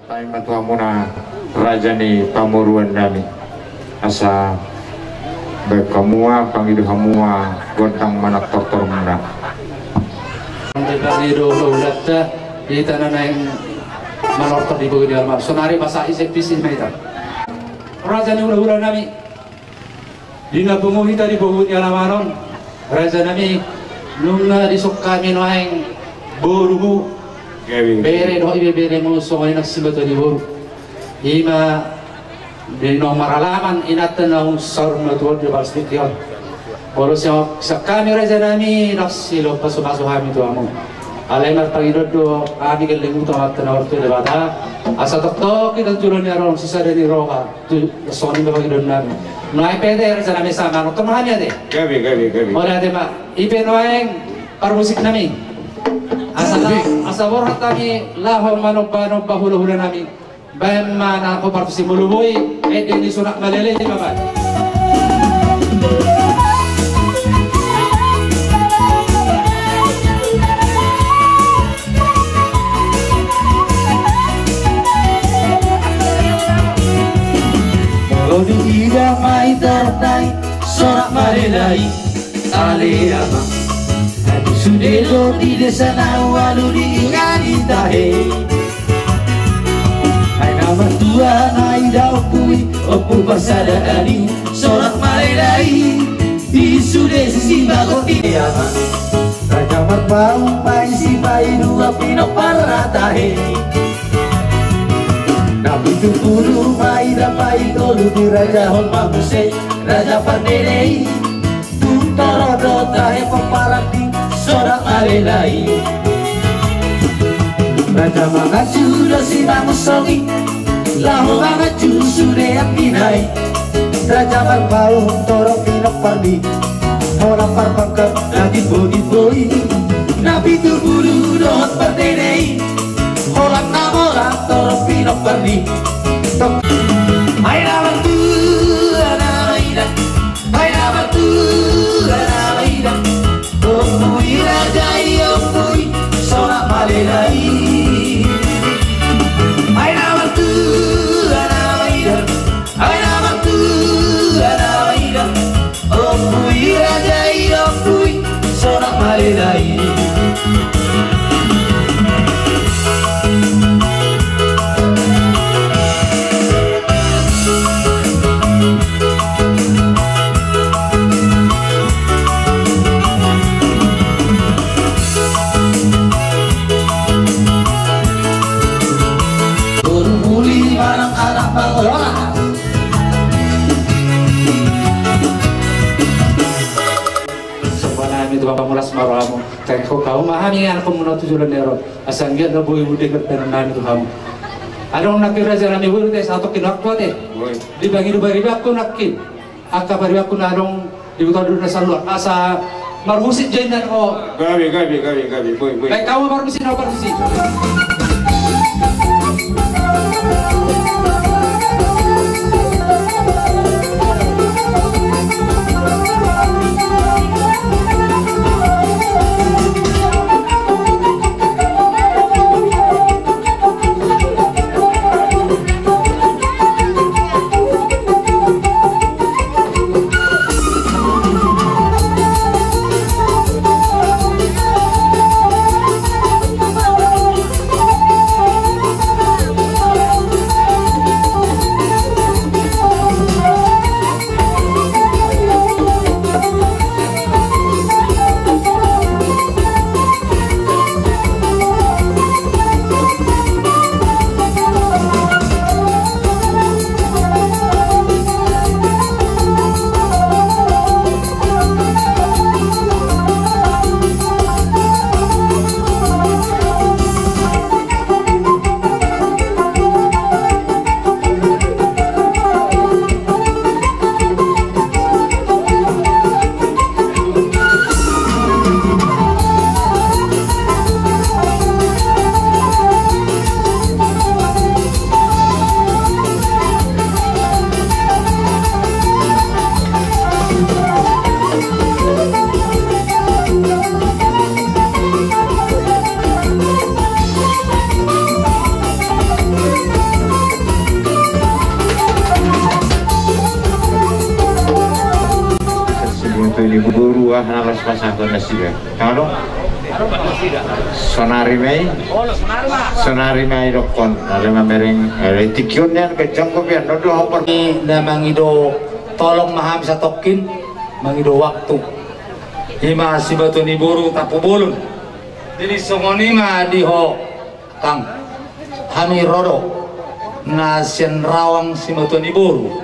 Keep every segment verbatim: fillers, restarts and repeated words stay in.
Taima tu hamuna raja ni pamoruon nami, asa baen hamu ma, pangido hamu ma gondang manortor muna. Pangido hulahulanta, hita na naeng manortor di bohi ni alaman. Sonari pasahat i, sempisi ma hita. Raja ni hulahula nami, di na pungu hita di bohi ni alaman on, raja nami, nunga dison hami nuaeng borumu, gabe, bere dohot ibeberemu, songon i nang simatua ni boru. Ima di na maralaman inanta naung saur matua on di bagas tingki on. Molo sian hami raja nami, nang silehon pasupasu hami tu hamu. Alai marpangidoan do hami, gellengmu tu Amanta na martua Debata, asa tongtong hita tu joloan ni ari on sisada ni roha. Tu songon i ma pangidoan nami. Nuaeng pe ate raja nami, asa manortor ma hami ate. Gabe, gabe, gabe. Mauliate ma. I pe nuaeng parmusik nami, asa, asa borhat hami laho manomba-nomba hulahula nami. Baen ma nangkin parmusik, molo boi ende ni Sonak Malelai, baen ma. Molo diida ma i torop nai Sonak Malelai, ale amang. Aduh, sude do di desa na ualu di inganan i tahe. Ai na martua na ida ompu i, ompu parsadaan i, Sonak Malelai. I sude sibagot i, ale amang. Raja Marpaung ma i, sipaidua pinompar na tahe. Na pitu pulu ma i, na paitolu dirajahon ma muse Raja Pardede i. Tung torop do tahe pomparan ni Sonak Malelai. Raja Manganju do simangunsong i, laho manganju sude anggina i. Raja Marpaung torop pinompar ni, holan parpangkat na timbo-timbo i. Na pitu pulu dohot Pardede i, holan na holan torop pinompar ni. Ai na martua na maida, ai na martua na maida. Ompu i raja i, ompu i Sonak Malelai. Ai na martua na maida, ai na martua na maida. Ompu i raja i, ompu i Sonak Malelai. Boru muli manang anak mangola. Sombong nami tu Ho, mulas ma rohamu. Tangihon hamu ma hami anakkonmuna tu joloan ni ari on. Asa anggiat na boi hudegerhon nami tu hamu. Adong nangkin raja nami, boi do ate, satongkin waktu ate. Boi. Dipangido paribanku nangkin. Angka paribanku na adong di huta duduk na saluar. Asa marmusik jo inna ho. Gabe, gabe, gabe, gabe. Boi, boi. Baen hamu ma parmusik, na parmusik. Bah, na las pasahat nasida. Halo? Sonari ma i. Sonari ma i dokkon. Ale mamereng. Ale tingki on nian ganjang kopian. Nondo hopor. Ni na mangido tolong ma hami satongkin. Mangido waktu. Ima simatua ni boru Tampubolon. Jadi songon i ma di ho. Kang, hami ro do na sian raong simatua ni boru.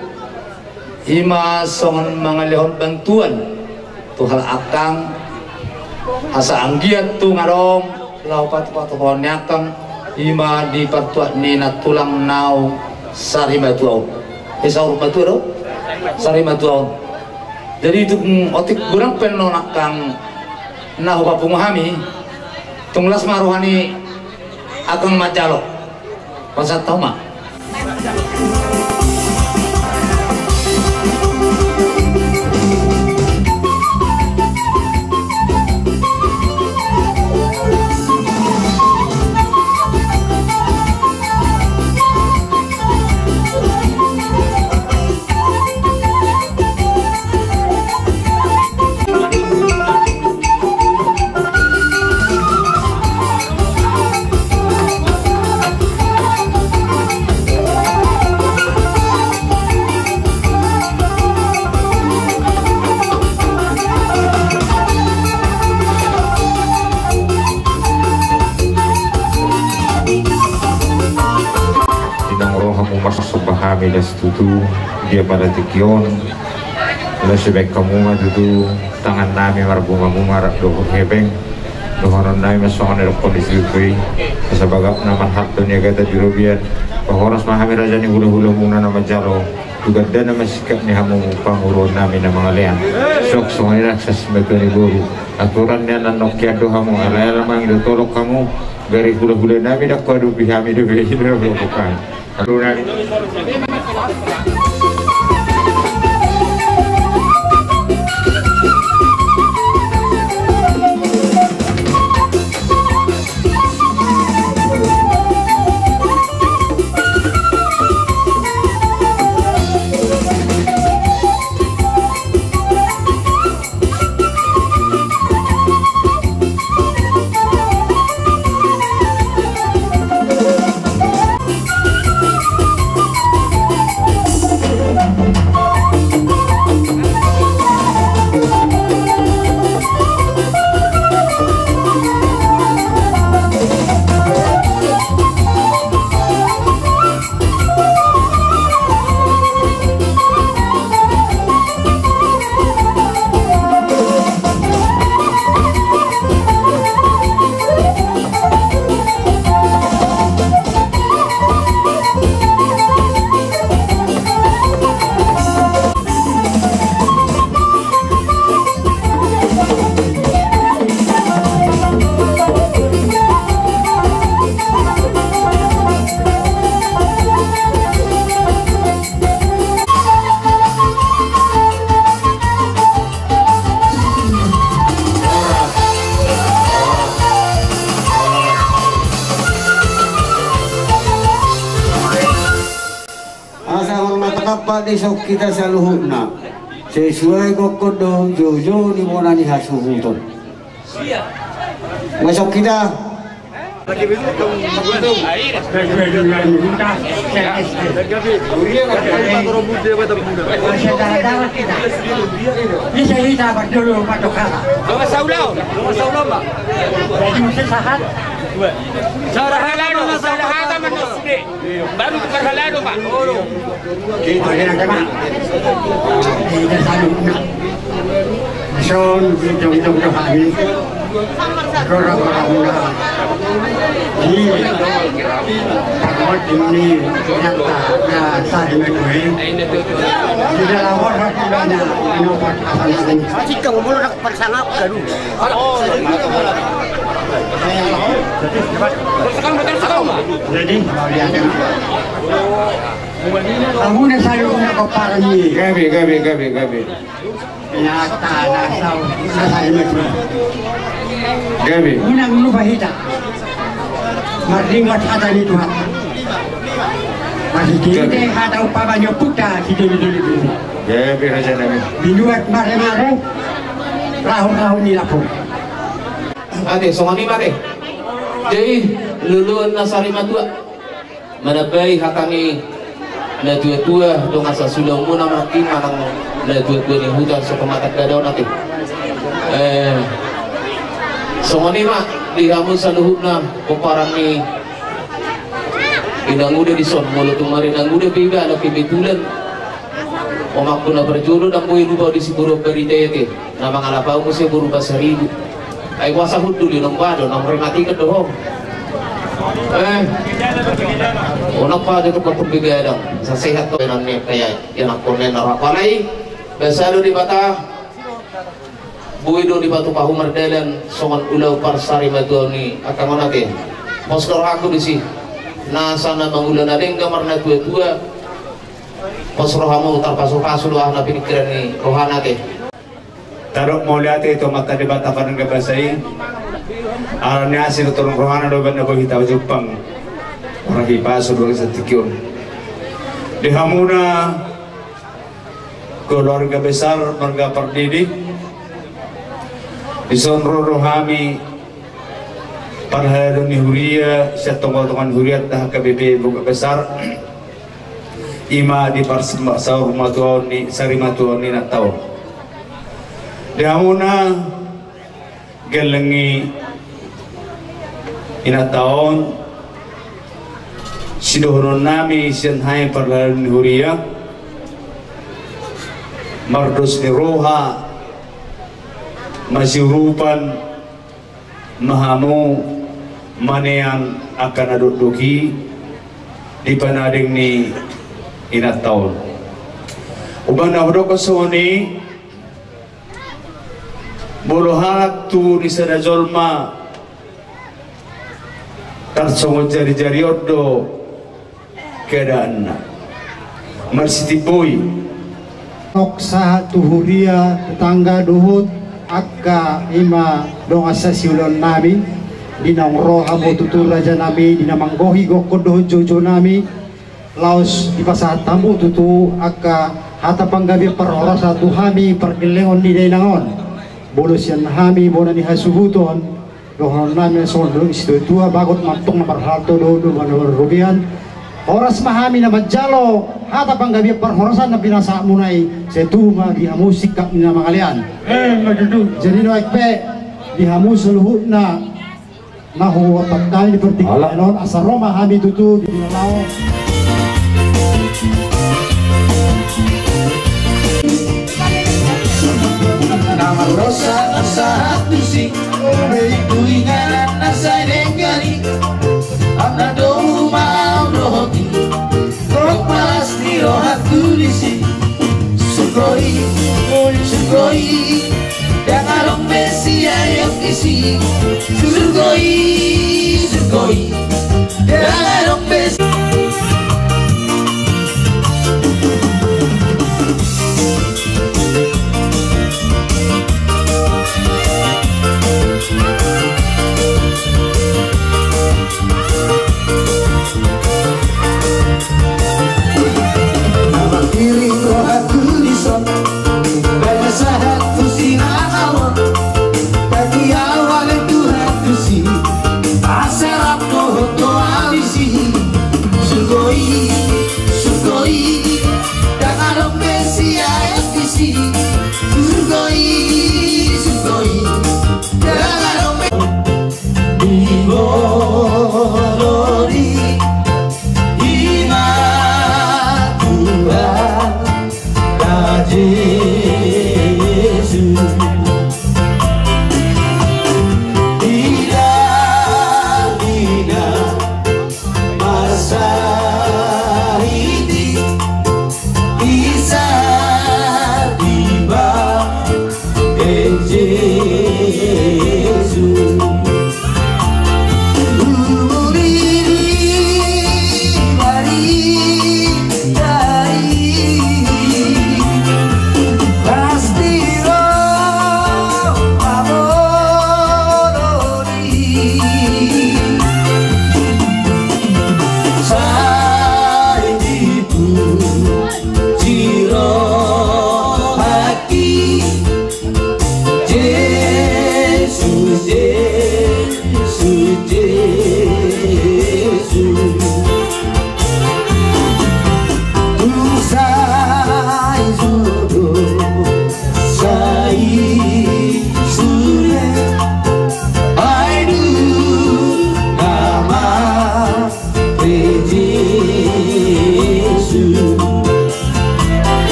Ima songon mangalehon bantuan tu halak angkang, asa anggiat tung adong laho patupatupaon ni angkang, ima di partuat ni nantulang nau sarimatua on. Eh, saur matua do? Sarimatua on. Jadi tung otik godang pe annon angkang na hupapungu hami, tung las ma roha ni angkang manjalo. Pasahat hamu ma. Inang rohamu marsomba hami das tutu, dia pada tingki on. Laos dibaen hamu ma tutu tangan nami marbungabunga rap dohot hepeng. Dohonon nami ma songon na didokkon ni si Tutu i. Asa bagak na marhalto ni agatan di robean. Pahoras ma hami raja ni hulahulamuna na manjalo. Tu gandana ma singkat ni hamu panguruon nami na mangalean. Suang songon i raksasa simatua ni boru. Aturan ni annon nongkian do hamu, alai ala mangido tolong hamu. Gari hulahula nami dang huadopi hami dope, i do na hudok hami. Asa hormat hamba di son hita saluhutna. Sesuai gokkon dohot joujou ni bona ni hasuhuton. Masuk kita. Bisa kita berdulu, Pak Tokara. Bawa saulau, bawa saulau, Pak. Jadi mesti sahat. Sahat, sahat, sahat, sahat. Baru tukar halado, Pak. Kita kira kena. Kita salut nak. Son, jom jom jom hami. Kora kora mula. Di. Takut ini nyata. Ya, saya mengkue. Tidak lama hati banyak. Inopat apa nanti. Masih kamu mulu nak persangap gaduh. Jadi, hamu na saluhutna pomparan i. Gabe, gabe, gabe, gabe. Nyata na sau, na saluhutna. Gabe. Unang lupa hita. Mardingot hata ni Tuhan. Masih gabe. Hata umpama ni ompunta, si dulu dulu dulu. Gabe, raja nami. Binuat mare mare. Rahut-rahut ni lapo. Ate, songon i ma ate. Jadi, loloan na sari matua. Manambai hata ni natua-tua, dongan sasulaonmuna, manang na tua-tua ni huta, so pamatan dadaon ate. Eh, songon i ma, di hamu saluhutna, pomparan ni inanguda dison, molo tung marinanguda pe iba, ala kebetulan. Omakku na parjolo, ndang boi lupa di siboru barita ate. Na mangalap au muse boru Pasaribu. Ai boasa hundul i, nang bado, nang ringat ikan do ho. Eh. Unang pada tu patung begadang. Sasehat to. Nang ni kaya, ya nang konen na rapalai. Basa do Debata. Boi do dipatupa hu mardalan, songon ulaon parsari matuaon i, angka on ate. Pos do rohangku disi. Nasa na mangula na denggan marnatua-tua. Pos rohamu, tarpasu-pasu do aha na piningkiran ni rohana ate. Tadok mauliate tu Amanta Debata pardenggan basa i. Ala ni asi dohot holong ni rohana do umbahen na boi hita jumpang. Ora hipasu do sahat tingki on. Di hamuna keluarga besar marga Pardede. Dison ro do hami parhalado ni huria, sian tonga-tonga ni huria, H K B P Bukit Besar. I ma di parsaur matuaon ni, sari matuaon ni inanta on. Di hamuna gelleng ni inanta on, sidohonon nami sian hami parhalado ni huria, mardos ni roha, masiurupan ma hamu manean angka na dokdok i di panading ni inanta on. Umbahen na hudokkon songon i, molo halak tubu ni sada jolma tarsongon jari-jari on do keadaanna. Marsitimbo i. Sahat tu huria, tetangga dohot angka i ma dongan sasiulaon nami, di naung ro hamu tutu raja nami, di na manggohi gokhon dohot joujou nami, laos dipasahat hamu tutu angka hata panggabean parhorasan tu hami pargellengon ni dainang on. Molo sian hami bona ni hasuhuton, dohonon nami songon na didok ni situatua, bagot ma antong na marhalto, dohot domba na marrobean. Horas ma hami na manjalo hata panggabean parhorasan na pinasahatmuna i, sai tubu ma di hamu singkat ni na mangalean. Eh, ma tutu. Jadi nuaeng pe di hamu saluhutna na huopat nami di partingkian on, asa ro ma hami tutu di na laho. Na mardosa na sahat tusi, boi tu inganan na sai denggan i. Au na domu ma au dohot i, gok ma las ni rohangku disi. Surgo i, surgo i, ndang adong be siaeon disi. Surgo i, surgo i, ndang adong be. Na manghirim rohangku dison, baen ma sahat tusi na au on. Tagi au ale Tuhan tusi, asa rap dohot ho au disi. Surgo i, surgo i, ndang adong be siaeon disi. Surgo i, surgo i, ndang adong be. Di bolon i, i ma Tuhan na Jesus. Di dagingna marsahit i, i sariba Jesus. Umur i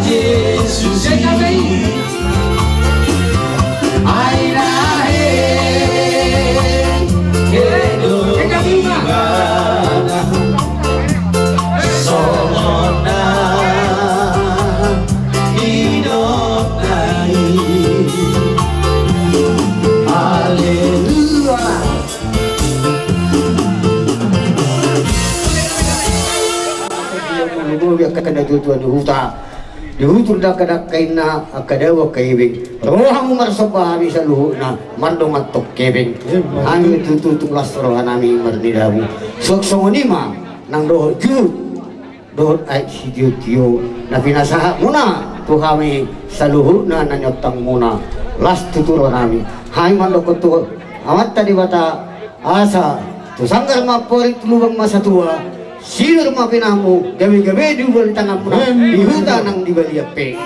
Jesus i, ai na hehe do ibana, songon na nidokna i. Haleluya. Angka na tuatua ni huta, di huta dangkadangka inna, angka dao angka ibebeng, ro hamu marsomba hami saluhutna mardongan tongkebeng. Hami tutu tung las rohanami marnida hamu. Suang songon i ma nang dohot juhut dohot aek sitiotio na pinasahatmuna tu hami saluhutna na niontangmuna, las tutu rohanami. Hami mandokhon tu Amanta Debata asa tu sanggar ma amporik, tu lubang ma satua, sinur ma pinahanmu, gabegabe diuba ni tanganmuna di huta nang di balian pe.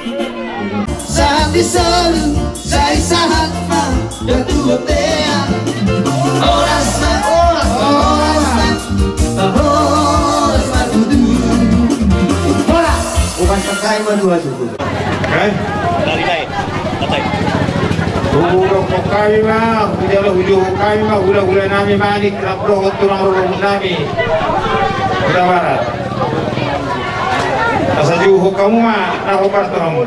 Sahat ni solu, sai sahat ma datu bontean. Horas ma, horas ma, horas ma tutu. Horas. Upas sakai ma dua suku. Eh? Dari kai. Katai. Hudok kami ma, hujalo hujo kami ma, hula-hula nami Manik, rap dohot tulang rorobot nami. Huta Barat. Asa juhut hamu ma, na hombar tu hamu.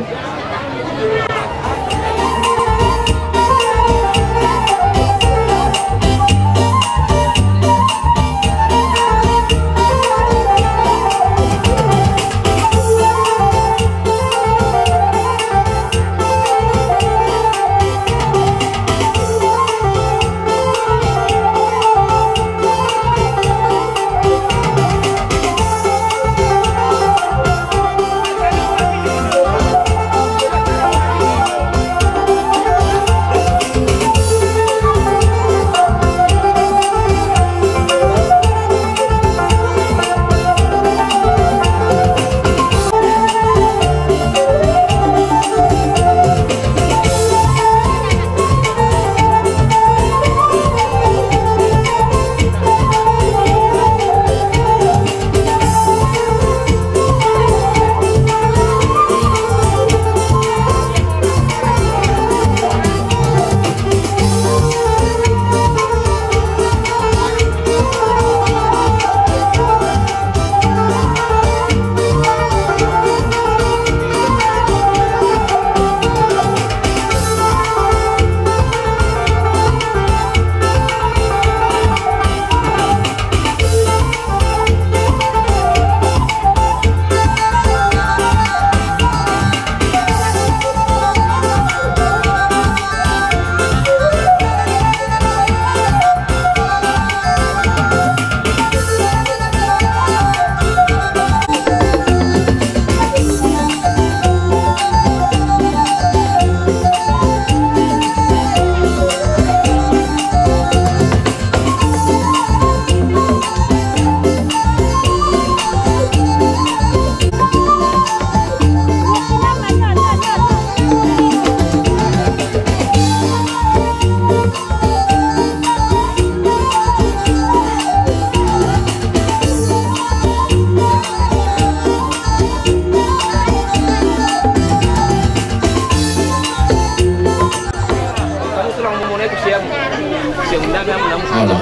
Halo.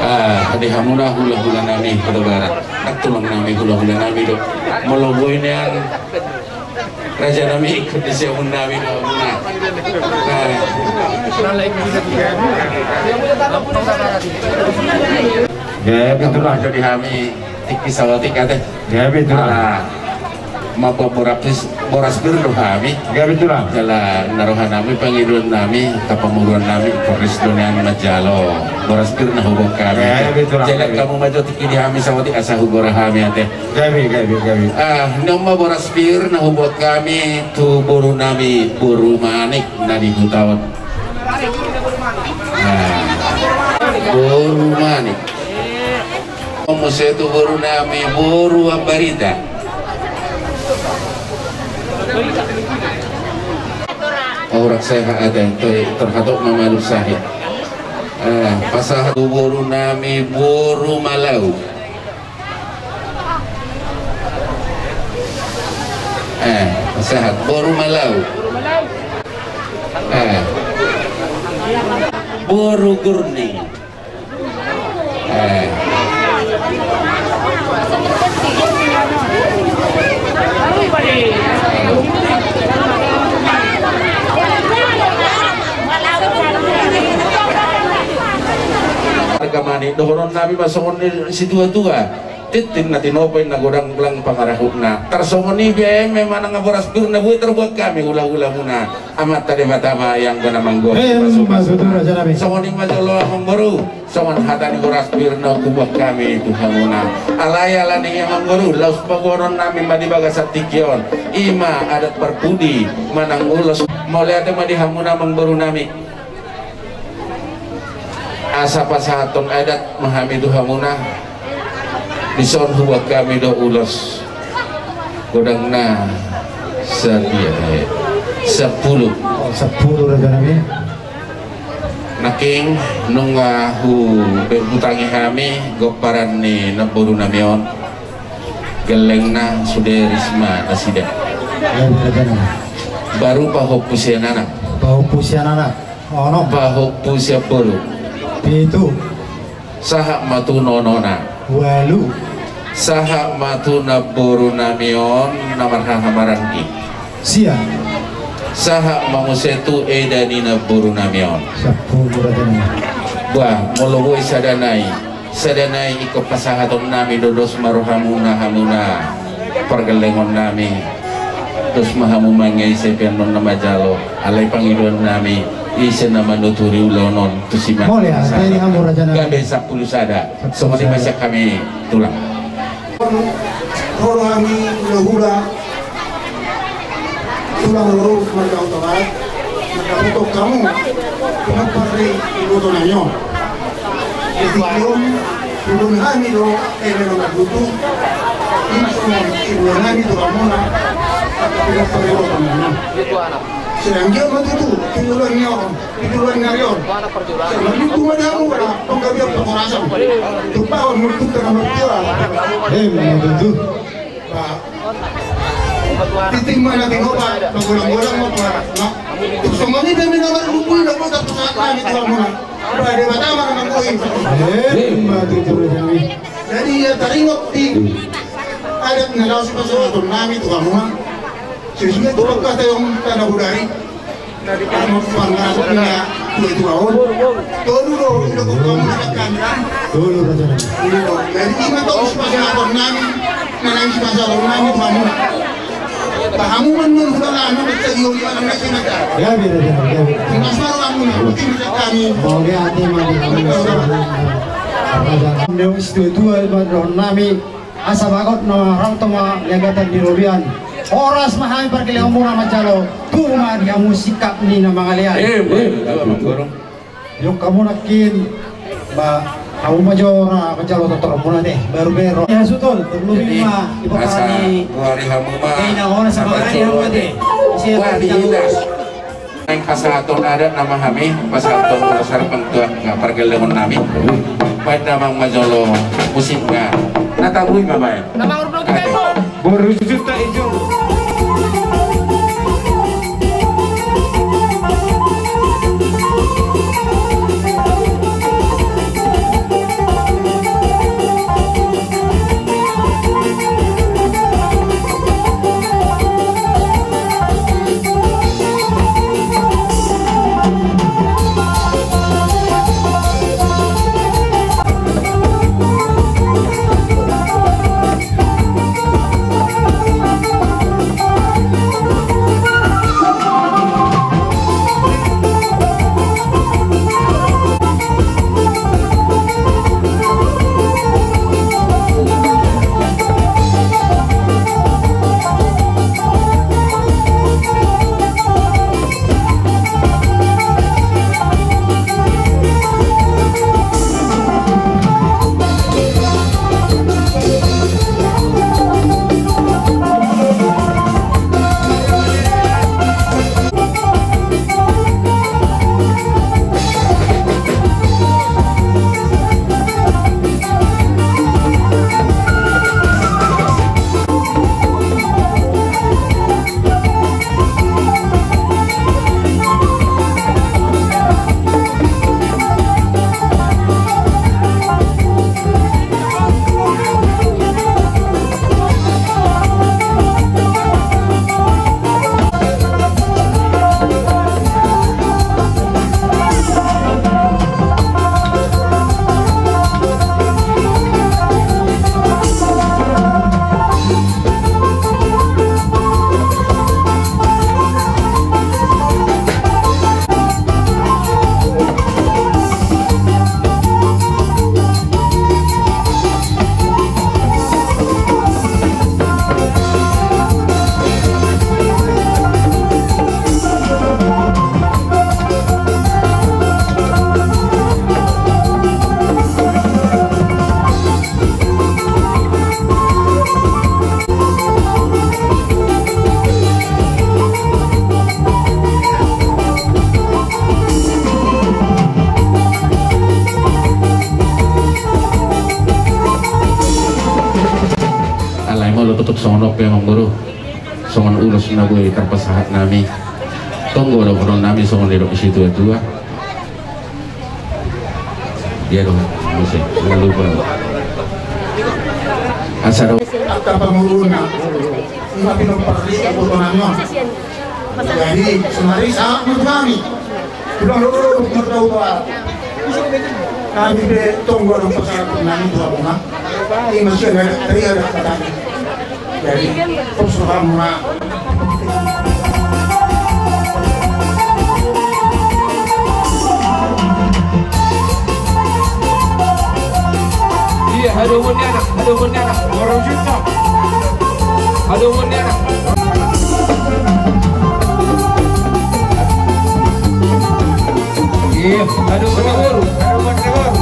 Ah, di hamuna hula-hula nami Huta Barat. Nang tulang nami hula-hula nami do. Molo boi nian raja nami ikut di siamun nami do hamuna. Ah. Ya, betul lah. Jadi hami tingki saotik ate. Ya, betul lah. Ah. Mamboan boras pir, boras pir do hami. Gabe tulang. Jala na roha nami, pangidoan nami, angka pamoruon nami, torus do nian manjalo boras pir na huboan hami. Gabe tulang. Jala hamu ma jo tingki di hami saotik asa hugora hami ate. Gabe, gabe, gabe. Ah, on ma boras pir na huboan hami tu boru nami, boru Manik na di huta on. Ah, boru Manik. Muse tu boru nami, boru Ambarita. Orang sehat ate, tu, tor hatop ma manuk sahit. Eh, pasahat tu boru nami, boru Malau. Sahat, boru Malau. Eh. Boru Gurni. Eh. Arga mani, dohonon nami ma songon ni situa-tua. Tintin na tinopa i na godang lang pangarahutna. Tarsongon i pe eme manang boras pir na boi tarbuat hami hula-hula muna. Amanta Debata ma yang bona manggohi. Emma tutu raja nami. Songon i ma jolo amangboru. Songon hata ni boras pir na hubuat hami tu hamuna. Alai ala ni i amangboru, laos paboanon nami ma di bagasan tingki on. I ma adat parpudi manang ulos. Mauliate ma di hamuna amangboru nami. Asa pasahathon adat ma hami tu hamuna. Dison hubuat hami do ulos. Godangna sadia, eh, sampulu. Oh, sampulu raja nami. Nangkin nunga hutangi hami gomparan ni namboru nami on. Gellengna sude risma nasida. Baru pahompu sian anak. Pahompu sian anak. Onom. Pahompu sian boru. Pitu. Sahat ma tu nonona. Ualu. Sahat ma tu namboru nami on na marhaha maranggi. Sia. Sahat ma muse tu eda ni namboru nami on. Sampulu raja nami. Bah, molo boi sada nai. Sada nai ingkon pasahaton nami do dos ma rohamuna hamuna pargellengon nami. Dos ma hamu mangaise pe annon na manjalo. Alai pangidoan nami ise na manuturi ulaon on tu si ma. Mauliate ma di hamu raja nami. Gabe sampulu sada. Songon i ma sian hami tulang. Ro hami hula-hula. Tulang rorobot marga Hutabarat. Mardapot hamu. Pinompar ni iboto nami on. Jadi on, turun hami do eme na marbutu. Insun iboto nami tu hamuna. Pinompar ni iboto nami on. Sedang dia ma tutu, tiulan ni on. Di tuan nari on. Sama ni tu ma di hamu, panggabean parhorasan. Tumpahon mulkut tengah mertua. Emma tutu. Bah. Tintin ma na tinopa, magolang-golang ma bah. Tuk songon i pe mina marlupui na kota pusat nami tu hamuna. Bah, Debata ma na manggohi. Emma tutu. Jadi ia taringot di adat na laos pasahaton nami tu hamuna. Sesuai tu kata yang tanah budari. Pangarangan tua-tua on. Tolu do, i do kok kamu na kan. Tolu raja nami. Jadi ima tong sipasahaton nami, na nang sipasahaton nami tu hamu. Bah hamu manun hula nami, baca di oli manang nasi mata. Gabe raja nami, gabe. Mas maru hamu na, mungkin bisa kami. Mauliate ma di hamu. Raja nami. Tua-tua ma dohonon nami. Asa bagot na rau toma liagatan di robean. Horas ma hami pargellengonmuna manjalo. Tu ma di hamu singkat ni na mangalean. Eh, eh, eh, iok hamu nangkin. Ba, hamu ma jo ra manjalo tortoronmuna te. Baru bero. Ya sutol, terlebih ma di pokok ni. Asa, goari hamu ma. Ina ona sama hari hamu te. Sia. Naeng pasahaton adat nama hami, pasahaton bola sarpeng tu angka pargellengon nami. Baen damang ma jolo musikna. Na tabui ma baen. Boru juta ijo. Molo tung songon on pe amang boru, songon ulos na boi tarpasahat nami, tonggo do dohonon nami songon nidok ni situatua. Ia do, muse, jangan lupa. Asa do. Angka panguruna, ima pinompar ni botonami on. Jadi, sonari sahat ma tu hami. Tulang lolo, tulang lolo. Hami pe tonggo adong pasahaton nami tu hamuna. Ima sian na ria da kata. Jadi, pos hamuna. Iya, hadomuan ni anak, hadomuan ni anak. Borujutna. Hadomuan ni anak. Iya, hadomuan ni boru, hadomuan ni boru.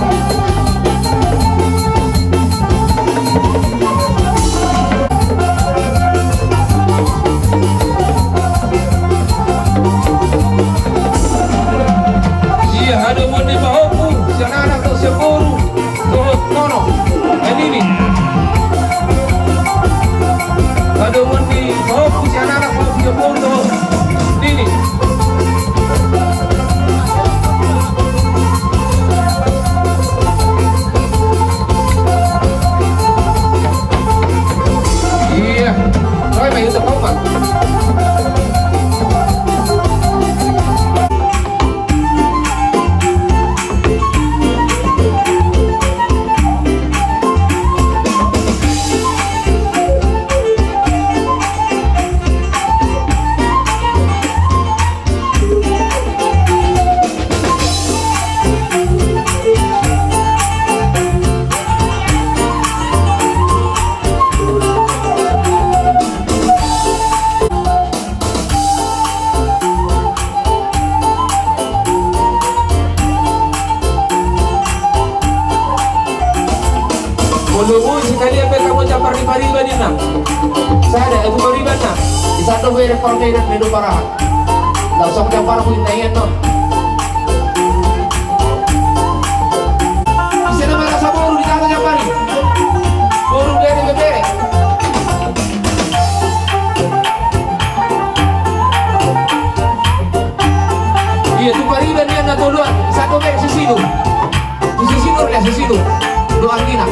Iya, hadomuan ni pahompu, sian anak dohot sian boru. Dohot nono. Eh, nini. Hadomuan ni pahompu sian anak dohot sian boru dohot nini. Iya. Oi, mai utak kau, Pak. Molo muse kalian pe hamu jambar ni pariban ninna. Sada, eh, tu paribanna. Di sana do bere parmedan, medo parahan. Langsung jambar ku inna ian non. Di sana marasa boru di tano jambari. Boru bere bebere. Iya, tu pariban nian na toluan, satu bek sisidu. Tu sisidu, ya, sisidu. Doan gina.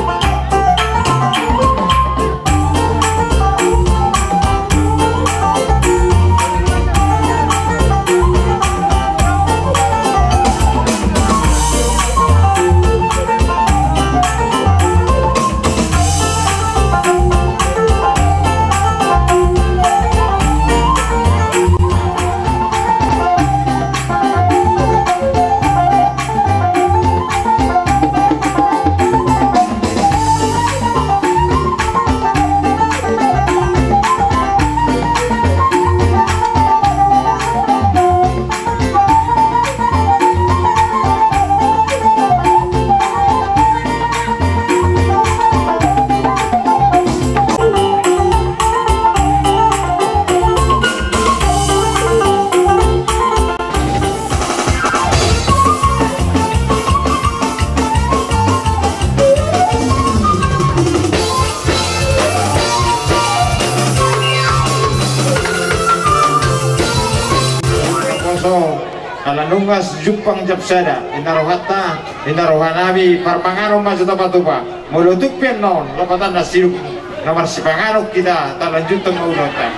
Poso, ala nunga jumpang jam sada, ninna rohanta, ninna rohanami, parmanganon ma jo topatupa. Molo tung pe annon, lopatanna sidung na marsipanganon hita, talanjuthon ma ulaonta.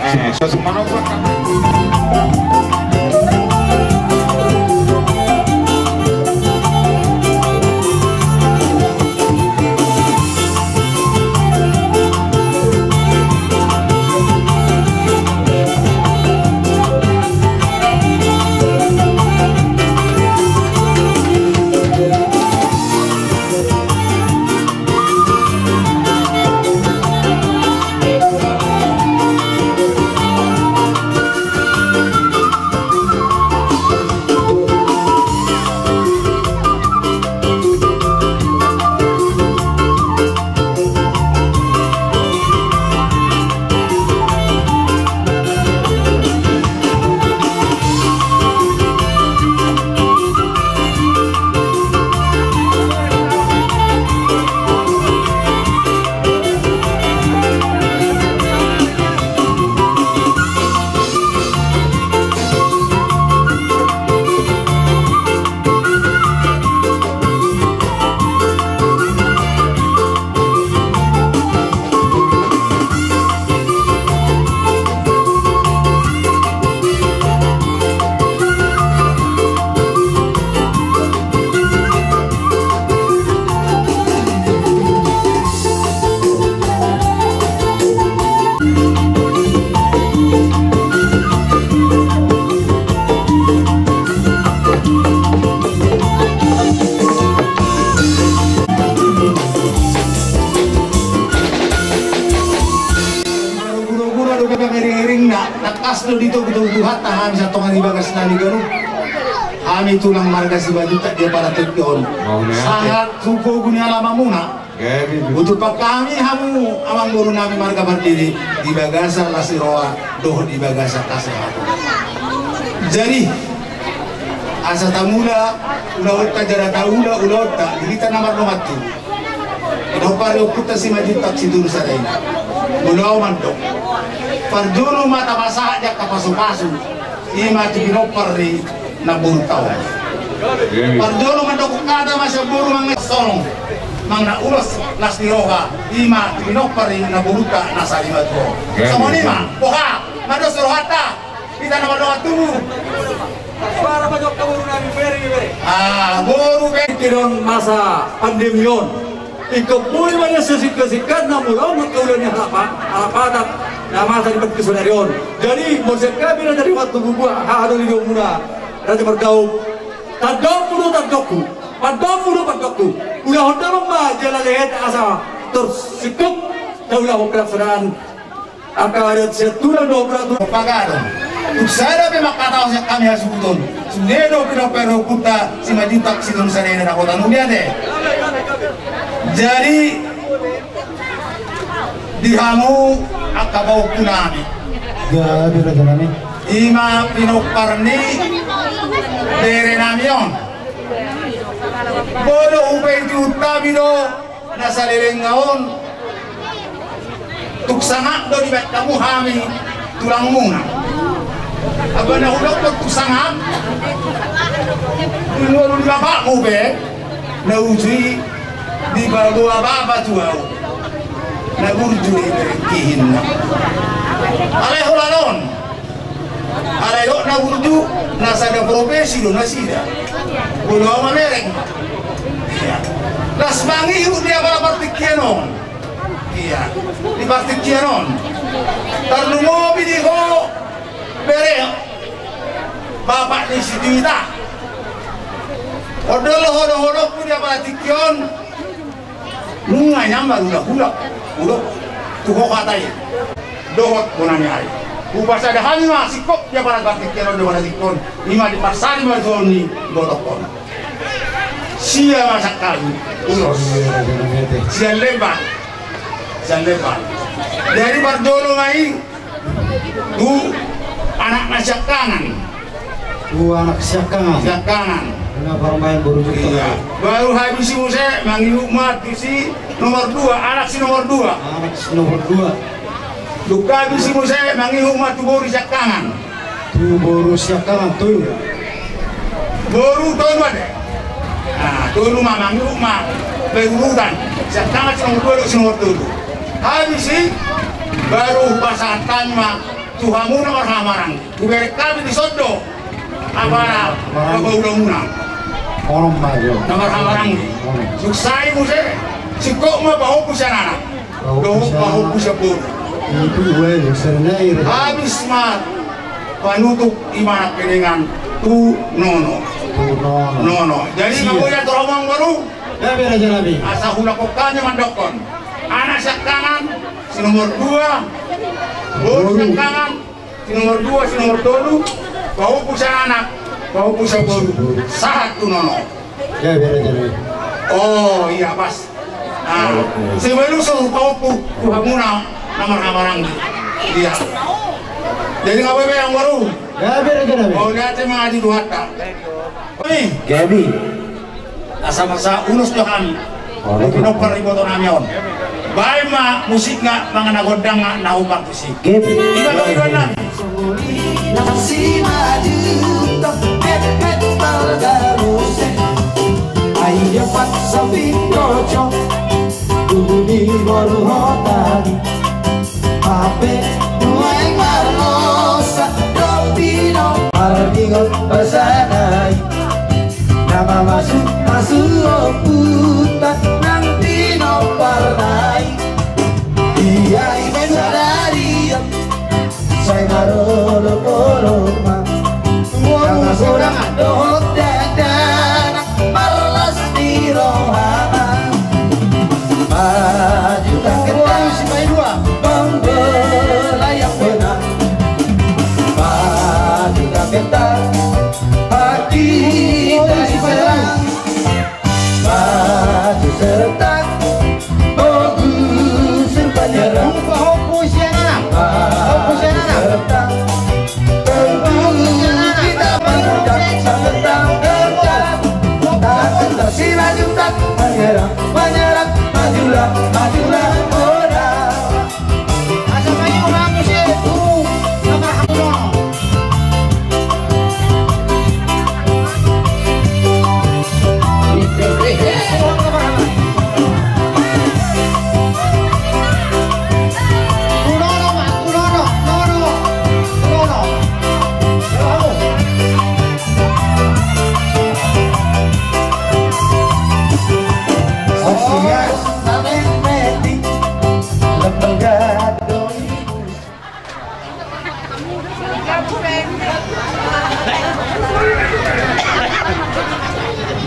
Eh, so tung manopang. Iring-iringna, tangkas do ditogu-togu Tuhanta hami satonga di bagas nami ganup. Hami tulang marga Simanjuntak di apala tingki on. Sahat tu pogu ni alamanmuna. Utupan hami hamu amangboru nami marga Pardede di bagasan las ni roha dohot di bagasan hasehaton. Jadi asa tamula ulaonta jala taula ulaonta di hita na mardongan tubu. Pinompar ni ompunta Simanjuntak Situnu Sada i. Molo au mandok, parjolo ma tapasahat di angka pasu-pasu, i ma tu pinompar ni namborunta on. Parjolo mandok hata ma sian boru mangasolong, manang na ulos las ni roha, i ma tu pinompar ni namborunta na sari matua on. Songon i ma, boha, mandok rohanta. Hita na mardongan tubu. Suara ma jokka boru nami, bere, bere. Ah, boru bere. Di masa pandemi on. Ingkon boi ma na singkat-singkatna molo au mangkaula ni halak Batak na masa di partingkian sadari on. Jadi molo sian hami na dari waktu bubua haha doli domuna Raja Margaup. Tandokmu do tandokku. Pandokmu do pandokku. Ulahon damang ma jala lehet asa tor singkop. Taulahon pelaksanaan angka adat sian tulang dohot peraturan. Pagadon. Tung sada pe mangkatahon sian hami hasuhuton. Sude do pinompar ni ompunta Simanjuntak Situnu Sada i na hota nubi ate. Jadi di hamu angka pahompu nami. Jadi raja nami. I ma pinompar ni bere nami on. Molo hupaihut hami do na saleleng on. Tung sangap do dibahen hamu hami tulangmuna. Aba na hudok do tung sangap. Tung ngolu ni bapakmu pe na uju i dipaboa bapa tu au. Na burju do i berengkihinna. Alai holan on. Alai dok na burju na sada profesi do nasida. Molo au mamereng. Ia. Las mangihut di apala partingkian on. Ia. Di partingkian on. Tarlumobi di ho bere. Bapak ni si Juita. Ondo lo hodo-hodokku di apala tingki on. Nunga nyambar hulak-hulak. Hulak. Tu ho hata i. Dohot bona ni ari. Hupasada hami ma singkop di apala partingkian on di apala tingki on. I ma di parsari ma tu on ni botok on. Sia ma sangkali. Ulos. Sian Lembang. Sian Lembang. Jadi parjolo ma i. Tu anak na siangkangan. Tu anak siangkangan. Siangkangan. Ina parmaen boru Jepang. Ia. Baru habis i muse mangihut ma tu si nomor dua, anak si nomor dua. Anak si nomor dua. Dung habis i muse mangihut ma tu boru siangkangan. Tu boru siangkangan tolu. Boru tolu ate. Nah, tolu ma mangihut ma. Baru urutan. Siangkangan si nomor dua, si nomor tolu. Habis i baru pasahat ma tu hamu na marhahamaranggi. Hubereng hami di son do. Apala paula-ulamuna. Onom ma jo. Na marhahamaranggi. Onom. Dung sae muse. Singkop ma pahompu sian anak. Pahompu sian anak. Dohot pahompu sian boru. Itu gue sernai. Habis ma panutup i ma nangkiningan tu nono. Tu nono. Nono. Jadi na boi atur amang boru. Gabe raja nami. Asa hulak hami mandokkon. Anak siangkangan si nomor dua. Boru siangkangan. Si nomor dua, si nomor tolu, pahompu sian anak, pahompu sian boru, sahat tu nono. Gabe raja nami. Oh, ia pas. Nah, si baru so pahompu, tu hamuna, na marhahamaranggi. Ia. Jadi nga boi be amang boru. Gabe raja nami. Oh, dia cuma ngaji Tuhanta. Oi. Gabe. Asa masa ulos do hami. Oh, pinompar ni iboto nami on. Baen ma musikna manang na gondangna na hupartusik. Gabe. Ima do idoan nami. Nasi madu tok pepet marga Ruse. Ayo paksa pindoco. Tugu di boru hota. Hape nuaeng marlosa dohot pinompar, ingot pasanai. Na mamasu-masu ompunta nang pinomparna i. Ia i ma sadari on sai marolop-olop ma. Nang sonang dohot dakdanak marlas ni roha ma. Maju tangkep si Maidua. Bang belayang bona.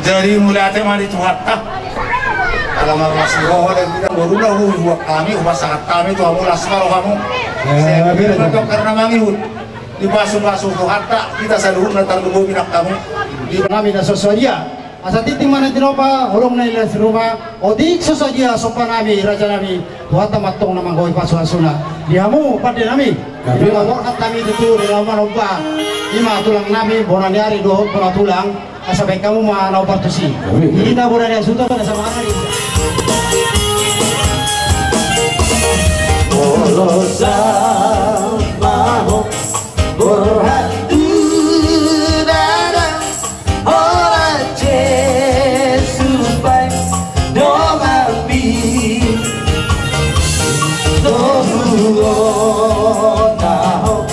Jadi mauliate ma di Tuhanta. Ala marlas ni roha dan kita baru dah huhuak kami, hupasahat kami tu hamu, las ma rohamu. Saya beda karena mangihut. Dipasupasu Tuhanta, hita saluhutna tarlumobi nang hamu. Di nami na so sadia. Asa tintin ma na tinopa, holong na i las ni roha, otik so sadia somba nami, raja nami, Tuhanta ma antong na manggohi pasupasuna. Di hamu, pande nami. Di na borhat hami tutu, di na manomba. Ima tulang nami, bona ni ari dohot bona tulang, asa baen hamu ma na hombar tusi. Di na bona ni ari suta, bona sama ari. Molo sama ho, borhat tu dadang, holan Jesus baen donganmi. Toguonna ho,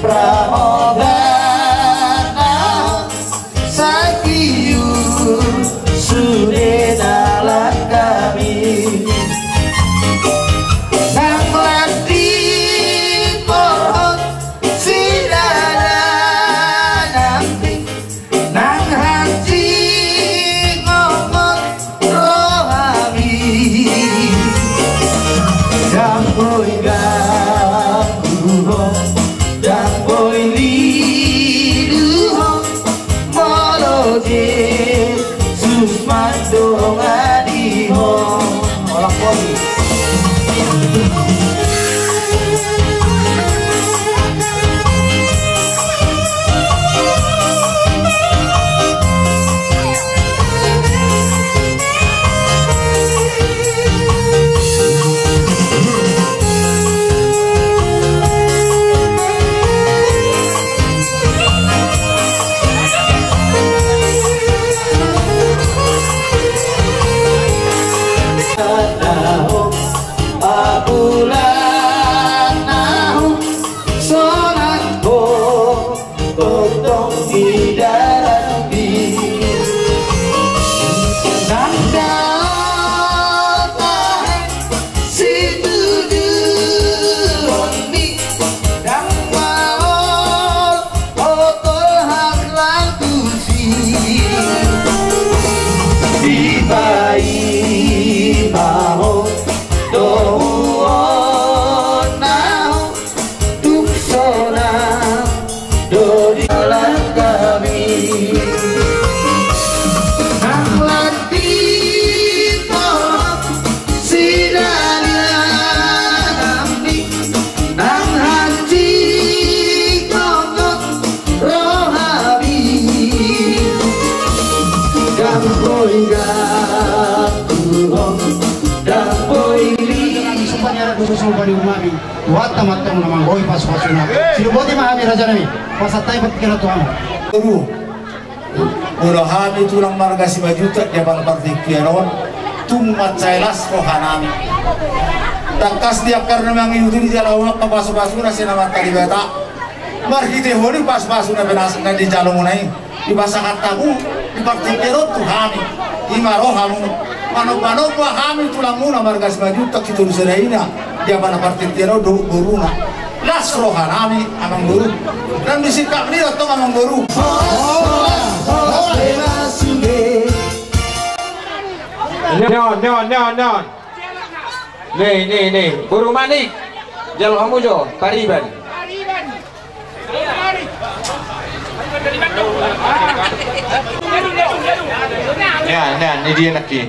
pramodaonna ho, sahat sude na langkami. Nang latih porhot sidada nami, nang hansit ngongot rohami. Ndang boi ganggu ho, ndang boi lilu ho, molo Jesus mandongani ho. Holan boi. Apulanna ho, sonang ho, tongtong di dalanmi. Ndang dao tahe situjuonni, ndang maol ho tolhas laho tusi. Dipaima ho toguonna ho, tung sonang do di langkami. Nang latih porhot sidada nami, nang hansit ngongot rohami. Ndang boi ganggu ho, ndang boi li. Sumpah ni anak khusus, sumpah ni umami. Tuhanta ma antong na manggohi pasupasuna. Sidung boti ma hami, raja nami. Pasahat hami partingkian on tu hamu. Aduh. Molo hami tulang marga Simanjuntak di adopan partingkian on, tung mansai las roha nami. Tangkas di angka na mangihut i dijalo hamu angka pasupasuna sian Amanta Debata. Marhite ho ni pasupasu na pinasat na dijalo muna i, dipasahat hamu di partingkian on tu hami. Ima rohamuna, manombanomba hami tulangmuna marga Simanjuntak, Sitolusadaina, di adopan partingkian on dohot boruna. Las roha nami, amangboru. Nang di sikap ni do antong, amangboru. Ni on, ni on, ni on, ni on. Ni, ni, ni. Boru Manik. Jalo hamu jo pariban. Nian, nian, ni dia nangkin.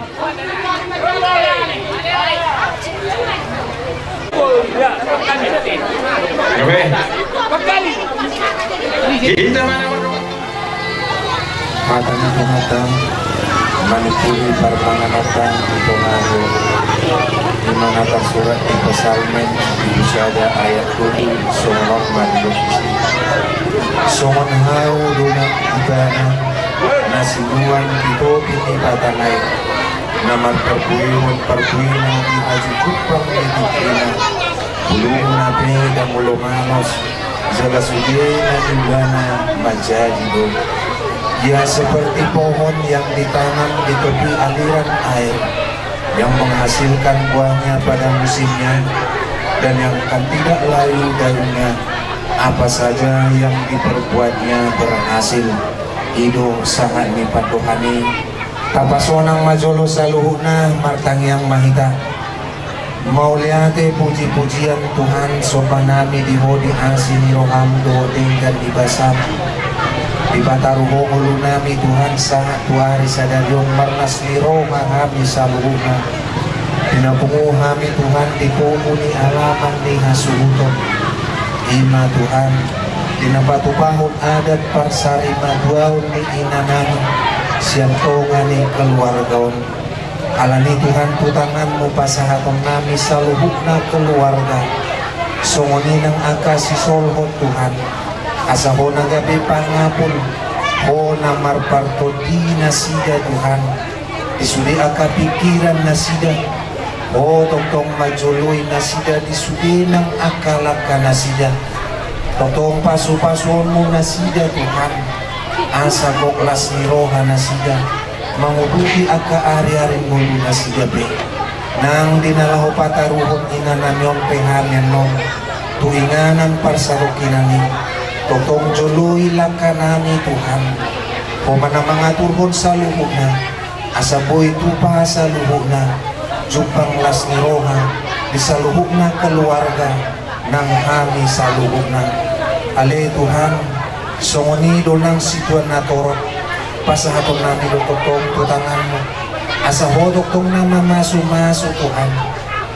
Gabe. Hita ma na manu. Hata ni Tuhanta, manungkuni parmangananta di tonga ni. Ima na tarsurat di Psalmen bindu sada ayat tolu, songon on ma didok disi. Songon hau do na ibana, na sinuan di topi ni batang ai, na marparbuehon parbuena di aji jumpang ni tingkina. Bulungna pe ndang olo manos, jala sude na niulana manjadi do. Ia seperti pohon yang ditanam di tepi aliran air, yang menghasilkan buahnya pada musimnya, Dan yang kan tidak layu dayunnya, apa saja yang diperbuatnya berhasil. I do sangap ni pandohan i. Tapasonang ma jolo saluhutna, martangiang ma hita. Mauliate puji-pujian Tuhan, somba nami di Ho di asi ni roham dohot denggan ni basam. Dipataruhon Ho ngolu nami Tuhan, sahat tu ari sadari on marlas ni roha hami saluhutna. Di na pungu hami Tuhan di pungu ni alaman ni hasuhuton. I ma Tuhan, di na patupahon adat parsarimatua on ni ina nami sian tonga ni keluarga on. Alani Tuhan tu tanganmu pasahaton nami saluhutna keluarga. Songon i nang angka sisolhot Tuhan. Asa Ho na gabe pangapul, Ho na marpartondi nasida Tuhan. Di sude angka pingkiran nasida, Ho tongtong manjoloi nasida di sude nang angka langka nasida. Tongtong pasu-pasuonmu nasida Tuhan. Asa gok las ni roha nasida manguduti angka ari-ari ngolu nasida pe. Nang di na laho pataruhon ina nami on pe hami annon tu inganan parsadongkinan i, tongtong joloi langka nami Tuhan. Ho ma na mangaturhon saluhutna, asa boi tupa saluhutna, jumpang las ni roha di saluhutna keluarga nang hami saluhutna. Ale Tuhan, songon i do nang situan na torop, pasahaton nami do tongtong tu tanganmu. Asa Ho tongtong na mamasu-masu Tuhan.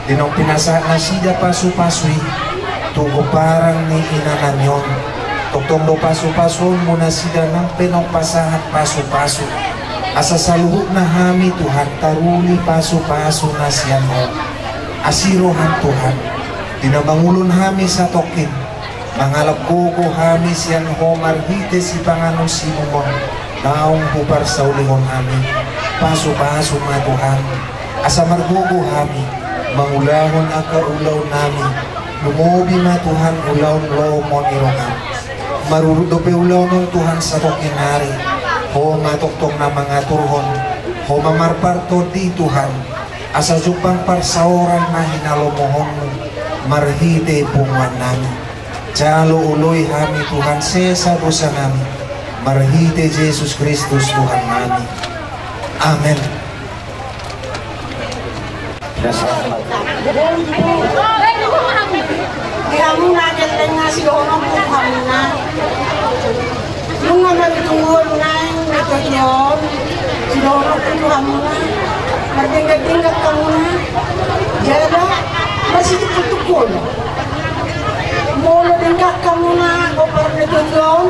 Di naung pinasahat nasida pasu-pasu i tu gomparan ni ina nami on, tongtong do pasu-pasuonmu nasida nang pe naung pasahat pasu-pasu. Asa saluhutna hami Tuhan taruli pasu-pasu na sian Ho. Asi roham Tuhan, di na mangulon hami satongkin, mangalap gogo hami sian Ho marhite sipanganon siminum on naung huparsaulihon hami. Pasu-pasu ma Tuhan, asa margogo hami mangulahon angka ulaon nami. Lumobi ma Tuhan ulaon lomo ni roham. Marurut dope ulaon on Tuhan satongkin nari, Ho ma tongtong na mangaturhon, Ho ma marpartondi Tuhan. Asa jumpang parsaoran na hinalomohonmu marhite punguan nami. Jalo oloi hami Tuhan sesa dosa nami marhite Jesus Kristus Tuhan nami. Amen. Di hamuna gelleng na sidohononku tu hamuna. Nunga mamitungol naeng na jotjot on sidohononku tu hamuna. Mardenggan-denggan hamuna. Jala marsitungkol-tungkol. Molo denggan hamuna gompar na jotjot on,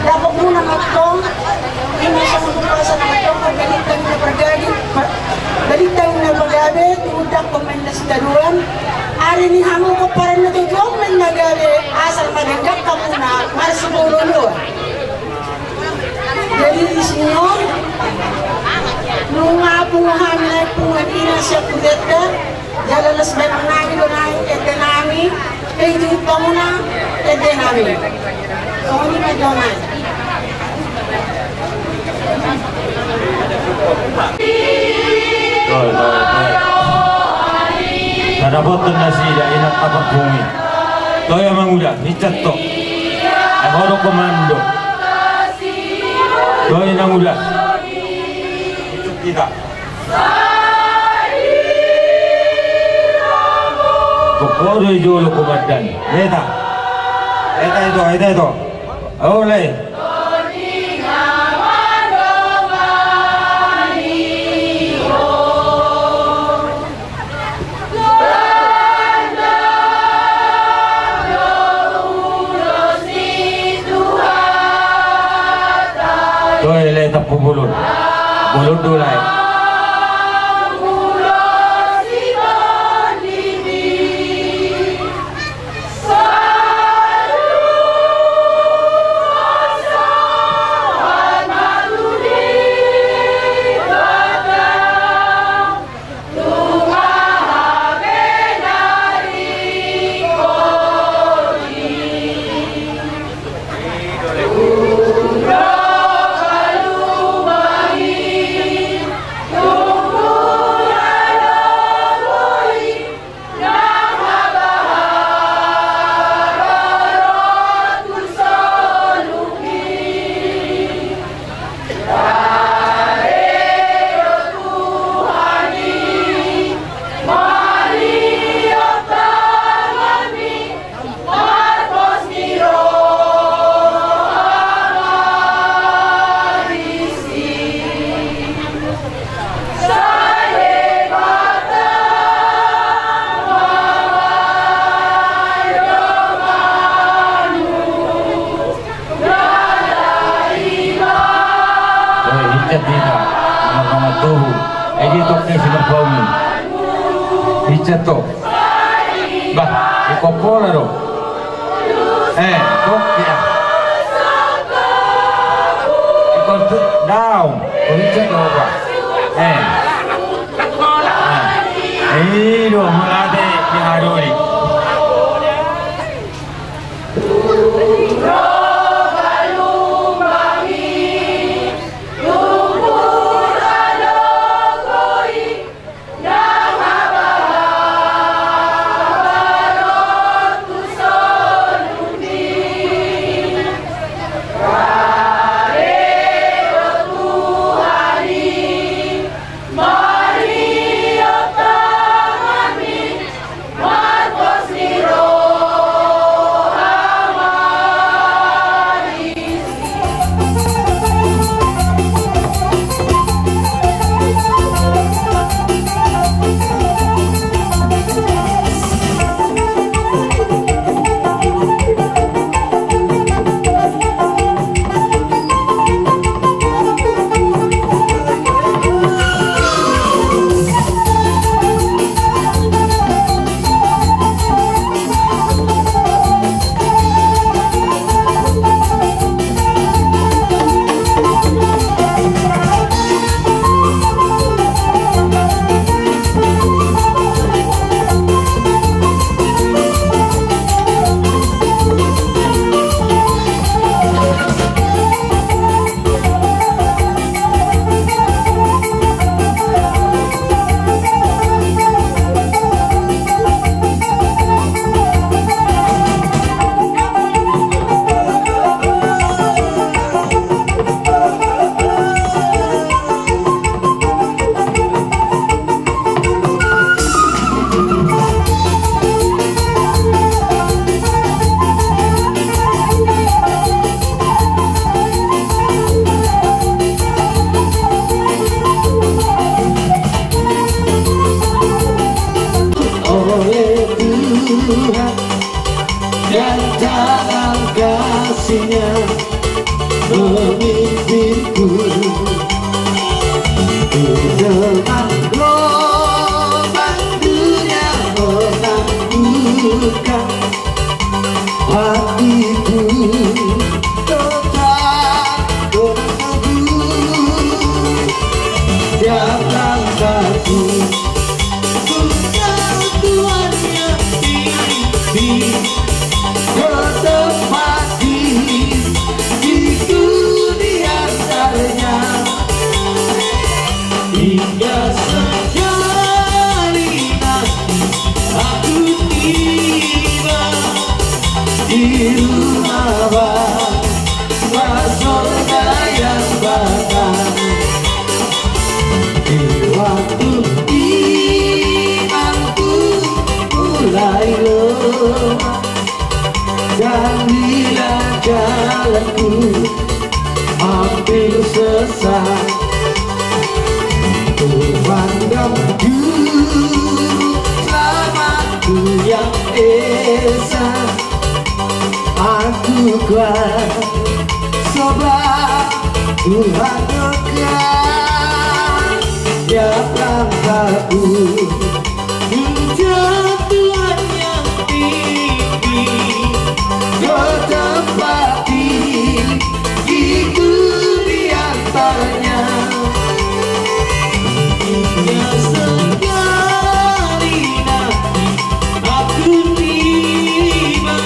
dapot muna ma tong. Ima songon hupasahat ma tong, balintang na pargabe, balintang na pargabe, tu undang pemain na sitadoan. Ari ni hamu gomparan na jotjot on ma na gabe, asal ma denggan hamuna marsioloi-oloi. Jadi di sini on, nunga pungu hami naeng punguan ina sian hutanta. Jala las bahen nami do naeng ende nami, pe ijuhut hamuna ende nami. Songon i ma jo naeng. Tadapothon nasida inanta parpungu i. Toe amang uda, hinsa tong. Ai ho do komando. Toe inang uda. Hinsa hita. Gogo do i jolo komandan. Eta. Eta ito, eta ito. Ole. Toe lae, tampu bolon. Bolon do lae. Tok ni si Marpaung. Ica tok. Bah, ikon pola do. Eh, tok ya. Ikon tu daun. Ikon ica tok, bah. Eh. Ah. Ido, mulate di harori. Oleh Tuhan dan tangan kasih-Nya memimpinku di tengah gelombang dunia menakutkan. Hatiku tetap berteguh, jangan takut. Tuhan yang pimpin, ku tempat diriku di antaranya. Hingga sekali nanti aku tiba di rumah Bapa sorga yang bakal. Di waktu imanku mulai lemah, dan bila jalanku hampir sesat, Tuhan dan Juru Selamatku yang esa. Aku kuat sebab Tuhan dekat. Jangan takut, Tuhan yang pimpin, ku tempat diriku di antaranya. Hingga sekali nanti aku tiba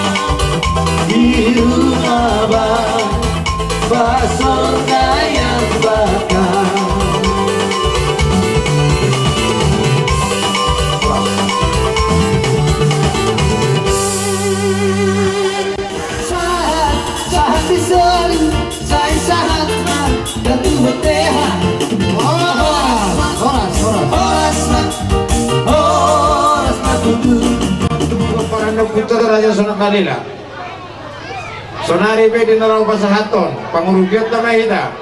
di rumah Bapa sorga yang bakal. Sahat, sahat di solu, sai sahat ma, tentu bertehat. Horas, horas, horas. Horas ma, horas ma tutu. Paranna Putra Raja Sonak Malila. Sonari pe di na laho pasahathon pangurupionta ma hita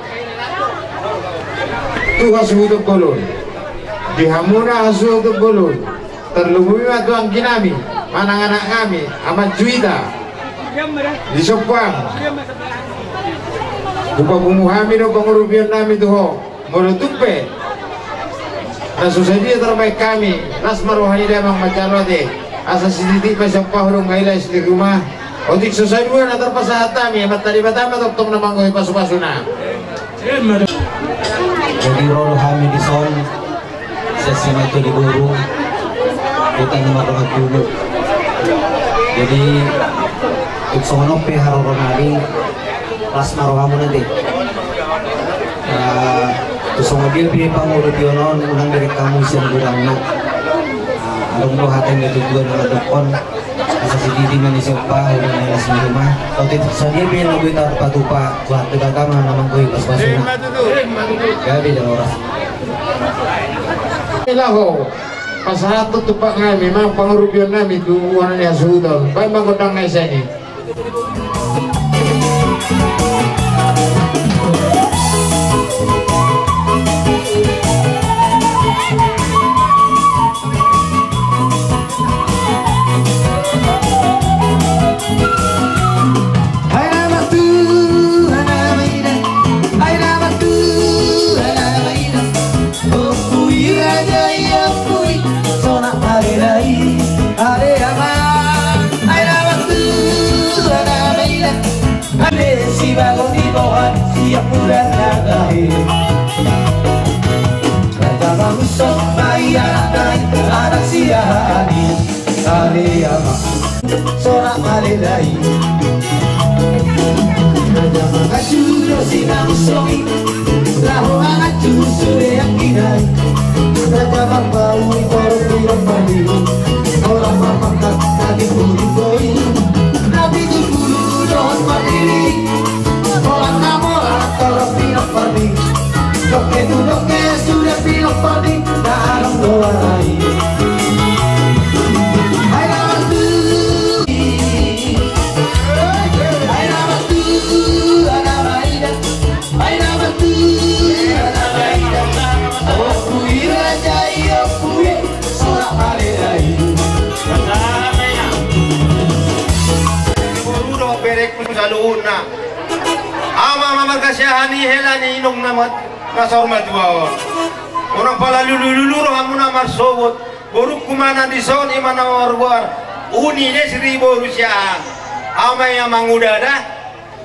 tu hasuhuton bolon. Di hamuna hasuhuton bolon, tarlumobi ma tu angginami, manang anaknami, Ama Juita di Sompang. Hupapungu hami do pangurupionnami tu ho. Molo tung pe Na so sadia tarbaen hami, las ma roha ni damang manjalo ate. Asa sititi pe sian pahu do nunga ilas di rumah. Otik so sadia na tarpasahat hami, Amanta Debata ma tongtong na manggohi pasupasuna. Jadi ro do hami dison, sian simatua di boru, huta na mardongan tubu. Jadi tung songon on pe haroro nami, las ma rohamuna ate. Ah, tu songon dia pe pangurupion on, unang direk hamu sian godangna. Ah, adong do hata ni natuatua na mandokkon, asa sititi ma ni somba, unang na las ni rumah. Otik so sadia pe na boi tarpatupa Tuhan Debata ma na manggohi pasupasuna. Gabe jala horas. Laho pasahat tu tumpak nami, manang pangurupion nami tu bona ni hasuhuton. Baen ma gondang na i sian i. Ompui raja i, ompui, sonang ma lelai. Ale ama, ai na martua na maila. Ale sibagot ni Tuhan sian bulan na tahe. Raja Mangunsong ma i anakna i, anak siahaan i. Ale ama, sonang ma lelai. Raja Manganju do si Mangunsong i, laho manganju sude anggina i. Raja Marbau i torop ni rompang i, holan marpangkat na timbul i. Na pitu pulu dohot pardidi, holan na mora torop ni rompang i. Dongke tu dongke sude pinompar ni na adong do arai. Ai na martua, ai na martua na maila, ai na martua na maila. Ompui raja i, ompui, sonang ma lelai. Boru dohot berekku saluhutna. Ama ma marga siahaan i, hela ni inongna ma na saur matua on. Unang pala lulululu rohamuna marsogot. Borungku ma na dison, i ma na margoar Uni Desri boru siahaan. Ama i amang uda da.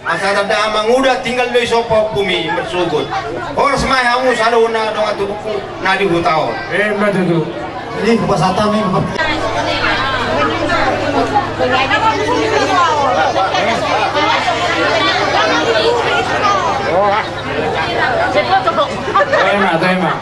Asa tanda amang uda, tinggal do i so pahompumi marsogot. Horas ma i hamu saluhutna dongan tubungku na di huta on. Emma tutu. Jadi hupasahat hami. Emma, emma.